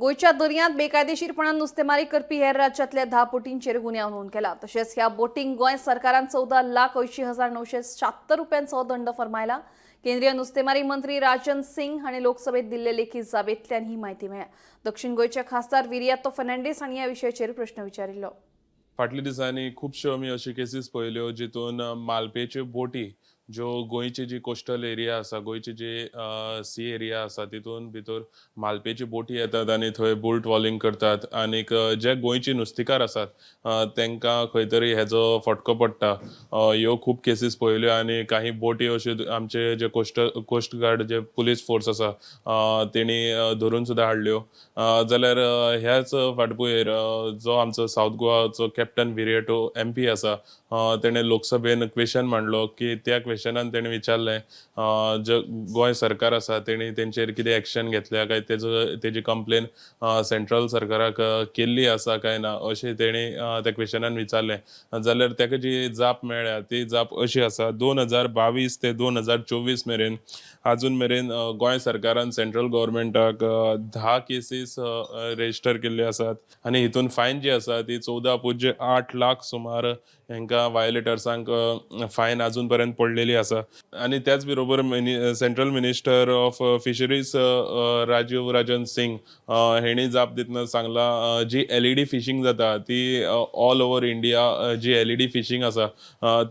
गोंयच्या दर्यांत बेकायदेशीरपणान नुस्तेमारी करपी हेर राज्यांतल्या 10 बोटींचेर गुन्यांव नोंद केला. तशेंच ह्या बोटींक गोंय सरकारान 14,80,976 रुपयांचो दंड फर्मायला. केंद्रीय नुस्तेमारी मंत्री राजन सिंग हांणी लोकसभेत दिल्ले लेखी जाबेंतल्यान ही म्हायती मेळ्ळ्या. दक्षिण गोंयचे खासदार विरियातो फर्नांडीस हांणी ह्या विशयाचेर प्रश्न विचारिल्लो. फाटल्या दिसांनी खुबश्यो आमी अश्यो केसीस पळयल्यो जितून मालपेच्यो बोटी ज्यो गोंयची जी कोस्टल एरिया आसा, गोंयची जी सी एरिया आसा, तितून भितर मालपेची बोटी येतात आनी थंय बुल ट्रॉलिंग करतात आनीक जे गोंयची नुस्तेकार आसात तांकां खंय तरी हेजो फटको पडटा. ह्यो खूब केसीस पळयल्यो आनी काही बोटी अश्यो आमचे जे कोस्ट गार्ड जे पुलीस फोर्स आसा तेणी धरून सुद्दां हाडल्यो. जाल्यार ह्याच फाटभुंयेर जो आमचो सावथ गोवाचो कॅप्टन विरियातो एमपी आसा, तेणें लोकसभेन क्वेशन मांडलो की त्या क्वेशनान तेणें विचारलें, जे गोंय सरकार आसा तेणी तेंचेर कितें एक्शन घेतल्या काय, तेजो तेजी कंप्लेन सेंट्रल सरकाराक केल्ली आसा काय ना, अशें तेणी त्या क्वेशनान विचारलें. जाल्यार तेका जी जाप मेळ्ळ्या ती जाप अशी आसा, 2022 ते 2024 मेरेन आजून मेरेन गोंय सरकारान सेंट्रल गव्हर्मेंटाक 10 केसीस रेजिस्टर केल्ले आसात आनी हितून फायन जी आसा ती 14.08 लाख सुमार हेंकां वायलेटर्सांक फायन आजून पर्यंत पडलेली आसा. आनी त्याच बरोबर central minister of fisheries Rajiv Ranjan Singh हेणी जाप दितना सांगला, जी एलईडी फिशींग जाता ती ऑल ओवर इंडिया जी एलईडी फिशींग आसा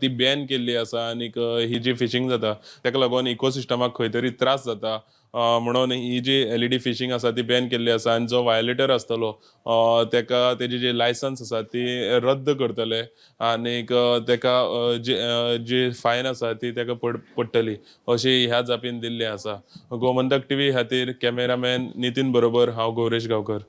ती बॅन केल्ली आसा आनीक ही जी फिशींग जाता ताका लागून इकोसिस्टमाक खंय तरी त्रास जाता, म्हणून ही जी एलईडी फिशींग आसा ती बॅन केल्ली आसा आनी जो वायलेटर आसतलो तेका तेजी जी लायसन्स आसा ती रद्द करतले आनीक तेका जी फायन आसा ती तेका पडटली अशी ह्या जापीन दिल्ली आसा. गोमंतक टीव्ही खातीर कॅमेरामॅन नितीन बरोबर हांव गौरेश गांवकर.